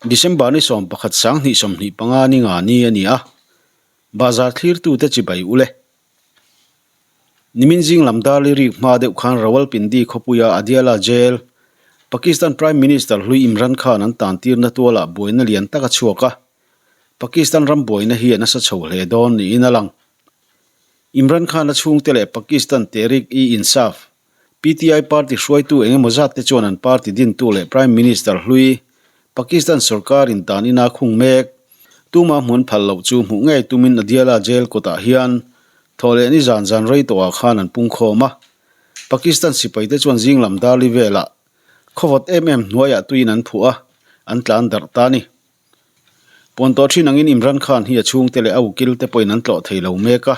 December ni 11 2025 ni nga ni a ni a, Bazar thlirtute chibai ule. Nimin zing lam dar li rik hma deuh khan Rawalpindi khawpuia Adiala Jail, Pakistan Prime Minister hlui Imran Khan an tantirna tualah buaina lian tak a chhuak a, Pakistan ram buaina hi a nasa chho hle dawn niin a lang. Imran Khan-a chhungte leh Pakistan Tehreek-e-Insaf, PTI party hruaitu eng emaw zat te chuan an party dintu leh Prime Minister hlui, Pakistan sorkarin dan ina khung mek, tuma hmuan phal loh chu hmuh ngei tumin Adiala jail kawtah hian thaw leh ni zan zan rei tawhah khan an pungkhawm a. Pakistan sipaite chuan zing lam darli velah khawvawt em em hnuaiah tuiin an phuh a, an tlan darh ta a ni. Puan tawh thin angin Imran Khan hi a chhungte leh a ukil te pawhin an tlawh thei lo mek a.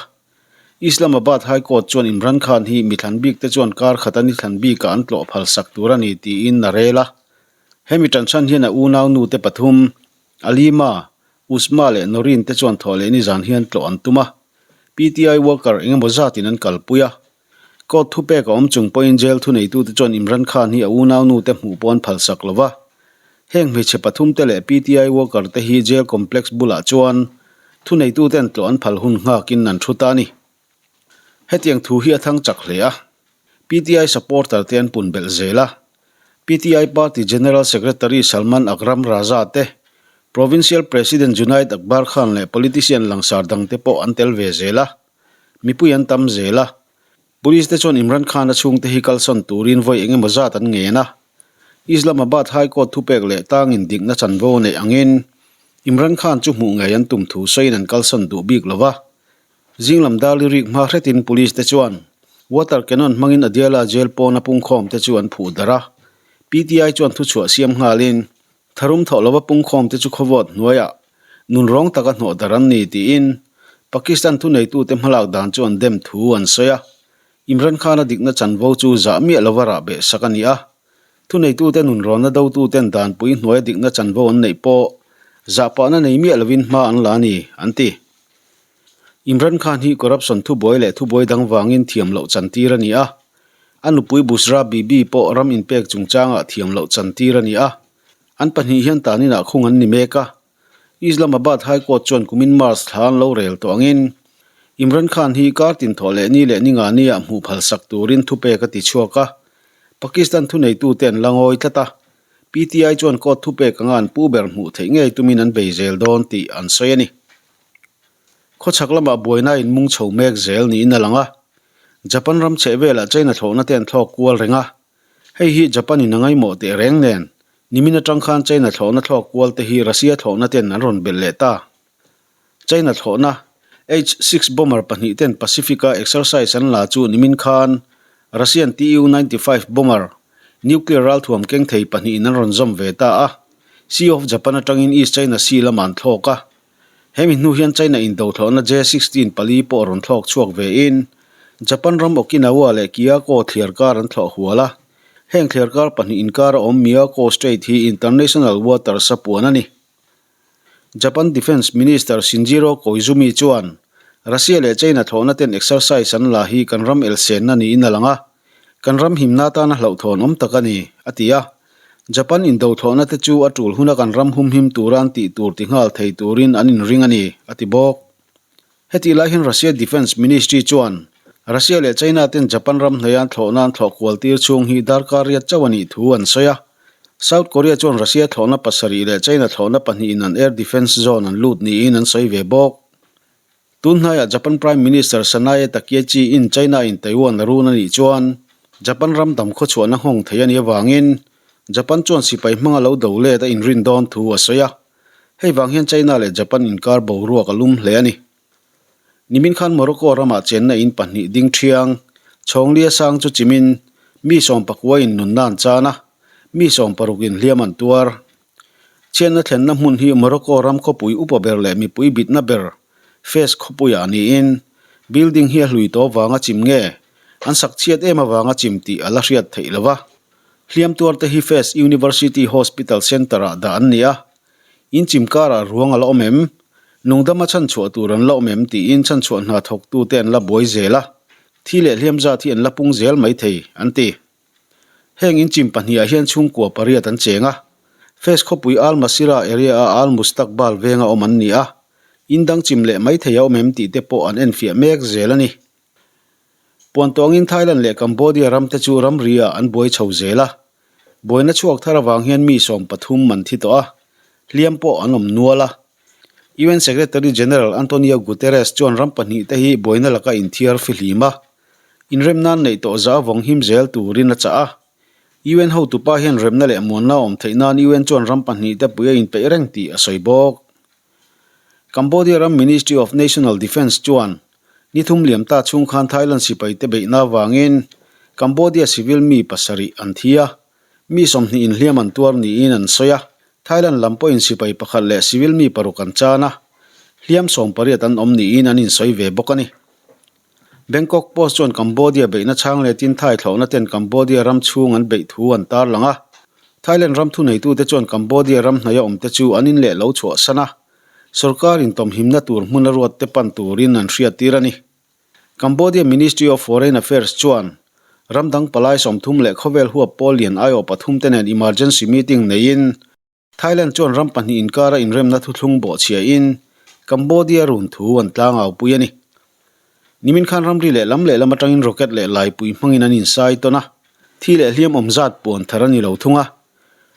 Islamabad High Court chuan Imran Khan hi mi thlan bik te chuan kar khata ni thlan bikah an tlawh phal sak tur a ni tiin a rel a. Hemi tanchhan hian a unau nu te pathum, Alima, Uzma leh Noreen te chuan thawh leh nizan hian tlawh an tum a. PTI worker engemaw zatin an kalpui a. Court thupek a awm chung pawhin jail thuneitute chuan Imran Khan hi a unaunu te hmuh pawh an phalsak lo va. Heng hmeichhe pathum te leh PTI worker te hi jail complex bulah chuan thuneituten tlawh an phal hun nghakin an thu ta a ni. Hetiang thu hi a thang chak hle a, PTI supporter te an pun belh zel a. PTI party General Secretary Salman Akram Raza te, Provincial President Junaid Akbar Khan leh politician langsar dangte pawh an tel ve zel a. Mipui an tam zel a, Police te chuan Imran Khan-a chhungte hi kalsawn turin vawi eng emaw zat an ngen a. Islamabad High Court thupek leh tangin dikna chanvo neih angin Imran Khan chu hmuh ngei an tum thu sawiin an kalsawn duh bik lo va. Zinglam dar li rik hma hretin Police te chuan water cannon hmangin Adiala jail pawna pungkhawm te chu an phuh darh a. PTI chuan thuchhuah siam nghalin Tharum thawh lova pungkhawm te chu khawvawt hnuaiah nunrawng taka hnawh darh an ni tiin Pakistan thuneitute hmalak dan chu an dem thu an sawi a. Imran Khan-a dikna chanvo chu zah miah lova rah beh sak a ni a. Thuneitute nunrawnna dotuten danpui hnuaia dikna chanvo an neih pawh zahpahna nei miah lovin hma an la a ni, an ti. Imran Khan hi corruption thubuai leh thubuai dang vangin thiam loh chantir a ni a. A nupui Bushra Bibi pawh ram inpek chungchangah thiam loh chantir a ni a, an pahnih hian taninah khung an ni mek a. Islamabad High Court chuan kumin March thla an lo rel tawh angin Imran Khan hi kar tin thawh leh ni leh ni nga niah hmuh phalsak turin thupek a ti chhuak a, Pakistan thuneitute an la ngawi tlat a, PTI chuan court thupek anga an pu ber hmuh theih ngei tumin an bei zel dawn tih an sawi a ni. Khawchhak lamah buaina in mung chho mek zel niin a lang a. Japan ram chheh velah China thlawhna te an thlawk kual reng a. Hei hi Japan in a ngaihmawh teh reng nen, nimin atang khan China thlawhna thlawk kual te hi Russia thlawhna ten an rawn belh leh ta. China thlawhna H-six bomber pahnih ten Pacific-a exercise an la chu nimin khan Russian Tu-95 bomber, nuclear ralthuam keng thei pahnihin an rawn zawm ve ta a. Sea of Japan atangin East China Sea lamah an thlawk a. Hemi hnu hian China indothlawhna J-sixteen pali pawh rawn thlawk chhuak vein Japan ram Okinawa leh Kiyako thliarkar an thlawh hual a. Heng thliarkar pahnih inkara awm Miyako Strait hi international waters a puan a ni. Japan Defence Minister Shinjiro Koizumi chuan Russia leh China thlawhna ten exercise an la hi kan ram elsenna niin a lang a, kan ram himna atana hlauhthawn awm tak a ni, a ti a. Japan indothlawhna te chu a tul huna kan ram humhim tura an tih tur ti nghal thei turin an inring a ni, a ti bawk. Hetih lai hian Russia Defence Ministry chuan Russia leh China ten Japan ram hnaia an thlawhna an thlawh kual tir chhung hi darkar riat chauh a nih thu an sawi a. South Korea chuan Russia thlawhna pasarih leh China thlawhna pahnihin an air defence zone an lut niin an sawi ve bawk. Tun hnaiah Japan Prime Minister Sanae Takeichi in China in Taiwan a run a nih chuan Japan ram dam khawchhuahna nghawng thei a nih avangin Japan chuan sipai hmanga lo do let a inrin dawn thu a sawi a. Hei vang hian China leh Japan inkar boruak a lum hle a ni. Nimin khan Morocco ramah chenna in pahnih ding thiang Chhawnglia sang chu chimin mi sawmpakua in nunna an chan a, mi sawmparuk in hliam an tuar. Chhiatna thlenna hmun hi Morocco ram khawpui upa ber leh mipui bitna ber Fes khawpuiah niin building hi a hlui tawh vanga chim nge an sak chhiat em avanga chim tih a la hriat theih lo va. Hliam tuarte hi Fes University Hospital Centre-ah dah an ni a, in chim karah ruang a la awm em? Nungdama chhanchhuah tur an la awm em tiin chhanchhuah hna thawktute an la buai zel a, thi leh hliam zat hi an la pung zel maithei, an ti. Heng inchim pahnihah hian chhungkua pariat an cheng a. Fez khawpui Al Masirah area-a Al Mustaqbal venga awm an ni a, in dang chim leh mai thei a awm em tih te pawh an enfiah mek zel a ni. Puan tawngin Thailand leh Cambodia ram te chu ramri-ah an buai chho zel a, buaina chhuak thar avang hian mi 13 an thi tawh a, hliam pawh an awm nual a. UN Secretary General Antonio Guterres chuan ram pahnihte hi buaina laka inthiar fihlim a, inrem nan neih tawh za vawng him zel turin a chah a. UN hotupa hian remna leh muanna a awm theih nan UN chuan ram pahnihte pui a inpeih reng tih a sawi bawk. Cambodia ram Ministry of National Defence chuan ni thum liam ta chhung khan Thailand sipaite beihna avangin Cambodia civil mi pasarih an thi a, mi 20 inhliam an tuar niin an sawi a. Thailand lam pawhin sipai pakhat leh civil mi paruk an chan a, hliam 18 an awm niin an insawi ve bawk a ni. Bangkok Post chuan Cambodia beihna chhang letin Thai thlawhna ten Cambodia ram chhung an beih thu an tarlang a. Thailand ram thuneitute chuan Cambodia ram hnaia awmte chu an in leh lo chhuahsan a, sorkar intawmhimna tur hmun a ruatte pan turin an hriattir a ni. Cambodia Ministry of Foreign Affairs chuan ram dang palai 30 leh khawvel huap pawl lian aiawh pathum te nen emergency meeting neiin Thailand chuan ram pahnih inkara inremna thuthlung bawhchhiahin Cambodia run thu an tlangaupui a ni. Nimin khan ramri leh lam lehlam atangin rocket leh laipui hmangin an insai tawn a, thi leh hliam awm zat puan thar a ni lo thung a.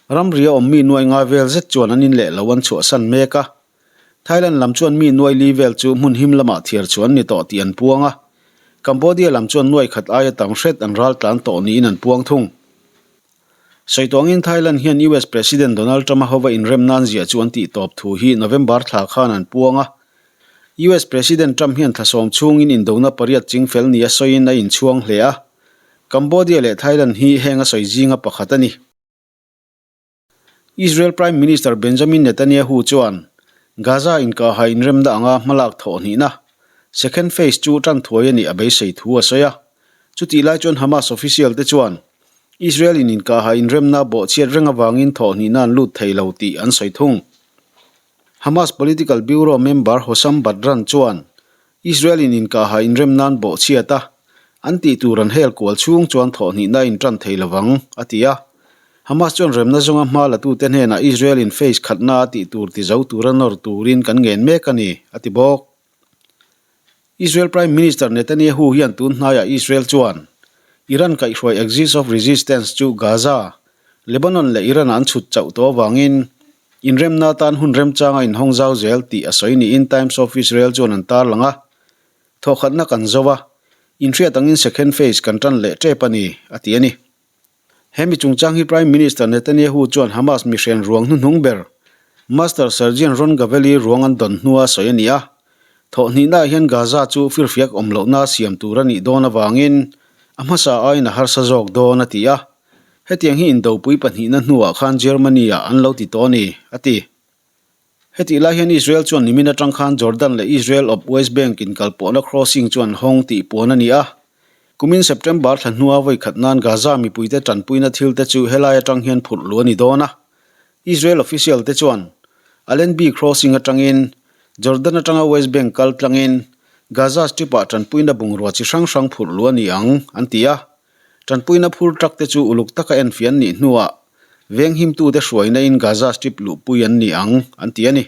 Ramri a awm mi nuai ngai vel zet chuan an in leh lo an chhuahsan mek a. Thailand lam chuan mi nuai li vel chu hmun him lamah thiar chu an ni tawh tih an puang a. Cambodia lam chuan nuai khat aia tam hret an ral tlan tawh niin an puang thung. Sawi tawngin Thailand hian US President Donald Trump-a hova inrem nan ziah chu an tih tawp thu hi November thla khan an puang a. US President Trump hian thla sawm chhungin indona pariat chingfel nia sawiin a inchhuang hle a. Cambodia leh Thailand hi heng a sawi zinga pakhat a ni. Israel Prime Minister Benjamin Netanyahu chuan Gaza inkahhai inremna anga hmalak thawh hnihna, second phase, chu tan thuai a nih a beisei thu a sawi a. Chutih lai chuan Hamas official te chuan Israel in inkahhai inremna bawhchhiat reng avangin thawh hnihna an lut thei lo tih an sawi thung. Hamas Political Bureau member Hossam Badran chuan Israel in inkahha inrem nan bawhchhiat a, an tih tur an hel kual chhung chuan thawhhnihna a intan thei lovang, a ti a. Hamas chuan remna zawnga hma latute hnenah Israel in phase khatna a tih tur ti zo tura nawr turin kan ngen mek a ni, a ti bawk. Israel Prime Minister Netanyahu hian tun hnaiah Israel chuan Iran kaihhruai Axis of Resistance chu Gaza, Lebanon leh Iran-ah an chhut chauh tawh avangin Inremna atan hun remchanga inhawng zau zel tih a sawi niin Times of Israel chuan an tarlang a. Thawhkhatna kan zo a, inhriat angin second phase kan tan leh tep a ni, a ti a ni. He mi chungchang hi Prime Minister Netanyahu chuan Hamas mihren ruang hnuhnung ber Master Sergeant Ron Gaveli ruang an dawn hnua sawi a ni a. Thawhhnihnaah hian Gaza chu firfiak awm lohna siam tur a nih dawn avangin a hmasa aiin a harsa zawk dawn a ti a. Hetiang hi indopui pahnihna hnuah khan Germany-ah an lo ti tawh a ni, a ti. Hetih lai hian Israel chuan nimin atang khan Jordan leh Israel awp West Bank inkalpawhna crossing chu an hawng tih puan a ni a. Kumin September thla hnua vawi khat nan Gaza mipuite tanpuina thil te chu helai atang hian phurh luh a ni dawn a. Israel official te chuan Allenby crossing atangin Jordan atanga West Bank kal tlangin Gaza Strip-ah tanpuina bungrua chi hrang hrang phurh luh a ni ang, an ti a. Tanpuina phur truck te chu uluk taka enfiah an nih hnuah venghimtute hruaina in Gaza Strip luhpui an ni ang, an ti a ni.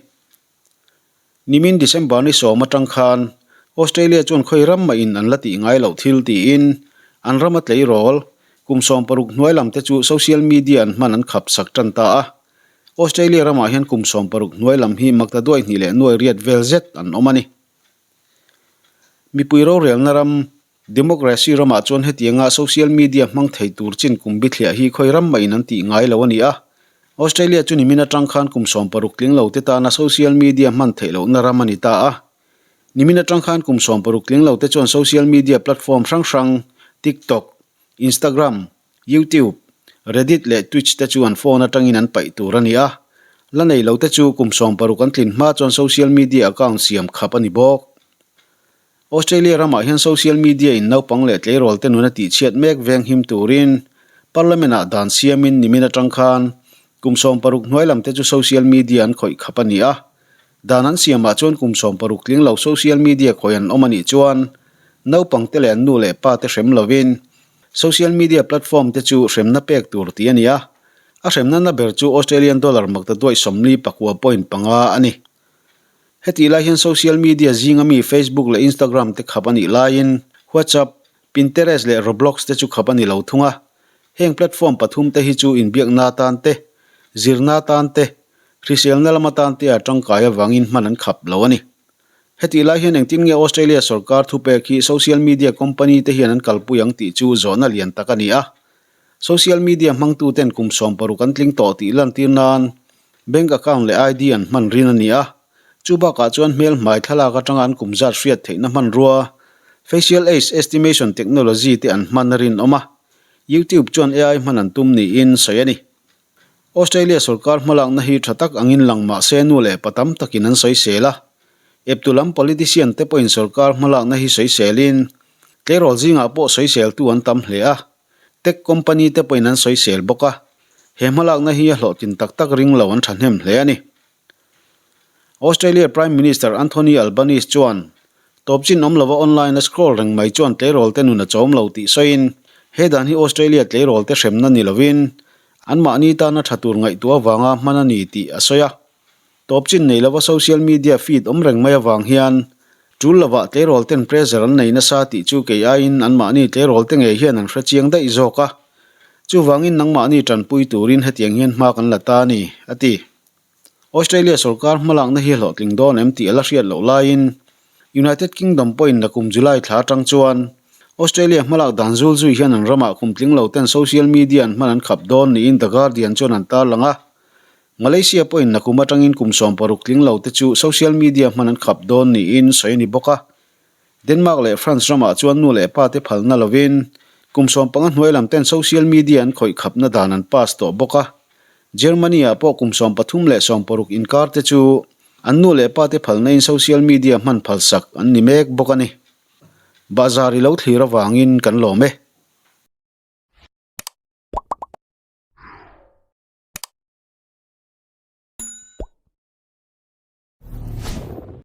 Nimin December ni sawm atang khan Australia chuan khawi ram mah in an la tih ngai loh thil tiin an rama tleirawl kum 60 hnuai lam te chu social media an hman an khap sak tan ta a. Australia ramah hian kum 60 hnuai lam hi makta duai hnih leh nuai riat vel zet an awm a ni. Mipui rorelna ram Democracy ramah chuan hetianga social media hmang thei tur chin kum bithliah hi khawi ram mah in an tih ngai lo a ni a. Australia chu nimin atang khan kum 60 tling lo te tana social media hman theih lohna ram a ni ta a. Nimin atang khan kum 60 tling lo te chuan social media platform hrang hrang TikTok, Instagram, YouTube, Reddit leh Twitch te chu an phone atangin an paih tur a ni a. La nei lo te chu kum 60 an tlin hma chuan social media account siam khap a ni bawk. Australia ramah hian social media in naupang leh tleirawl te nun a tihchhiat mek veng him turin Parliament ah dan siamin nimin atang khan kum 60 hnuai lam te chu social media an khawih khap a ni a. Dan an siamah chuan kum 60 tling lo social media khawih an awm a nih chuan naupang te leh an nu leh pa te hrem lovin social media platform te chu hremna pek tur tih a ni a. A hremna na ber chu Australian dollar maktaduaih 49.5 a ni. Hetih lai hian social media zinga mi Facebook leh Instagram te khap a nih laiin WhatsApp, Pinterest leh Roblox te chu khap a ni lo thung a. Heng platform pathum te hi chu inbiakna atan te, zirna atan te, hriselna lam atan te a tangkai avangin hman an khap lo a ni. Hetih lai hian engtin nge Australia sorkar thupek hi social media company te hian an kalpui ang tih chu zawhna lian tak a ni a. Social media hmangtuten kum 60 an tling tawh tih lantir nan bank account leh ID an hman rin a ni a. Chu bakah chuan hmel hmai thlalak atanga an kum zat hriat theihna hmanrua, facial age estimation technology te an hman a rinawm a. YouTube chuan AI hman an tum niin sawi a ni. Australia sorkar hmalakna hi tha tak angin lang mah se nu leh pa tam takin an sawisel a. Eptu lam politician te pawhin sorkar hmalakna hi sawiselin tleirawl zingah pawh sawiseltu an tam hle a. Tech company te pawhin an sawisel bawk a. He hmalakna hi a hlawhtlin tak tak ring lo an thahnem hle a ni. Australia Prime Minister Anthony Albanese chuan, Tawpchin awm lova online a scroll reng mai chuan tleirawl te nun a chawm lo tih sawiin, he dan hi Australia tleirawl te hremna ni lovin, anmahni tana tha tur ngaihtuah avanga hman a ni tih a sawi a. Tawpchin nei lova social media feed awm reng mai avang hian, tul lovah tleirawl ten pressure an nei nasa tih chu kei aiin anmahni tleirawl te ngei hian an hre chiang daih zawk a. Chuvangin nangmahni tanpui turin hetiang hian hma kan la ta a ni, a ti. Australia sorkar hmalakna hi hlawhtling dawn em tih a la hriat loh laiin United Kingdom pawhin nakum July thla atang chuan Australia hmalak dan zul zui hian an ramah kum tling lo ten social media an hman an khap dawn niin The Guardian chuan an tarlang a. Malaysia pawhin nakum atangin kum 60 tling lo te chu social media hman an khap dawn niin sawi a ni bawk a. Denmark leh France ramah chuan nu leh pa te phalna lovin kum 15 hnuai lam ten social media an khawih khapna dan an pass tawh bawk a. Germany-ah pawh kum 13 leh 60 inkar te chu an nu leh pa te phalna in social media hman phalsak an ni mek bawk a ni. Bahzar i lo thlir avangin kan lawm e.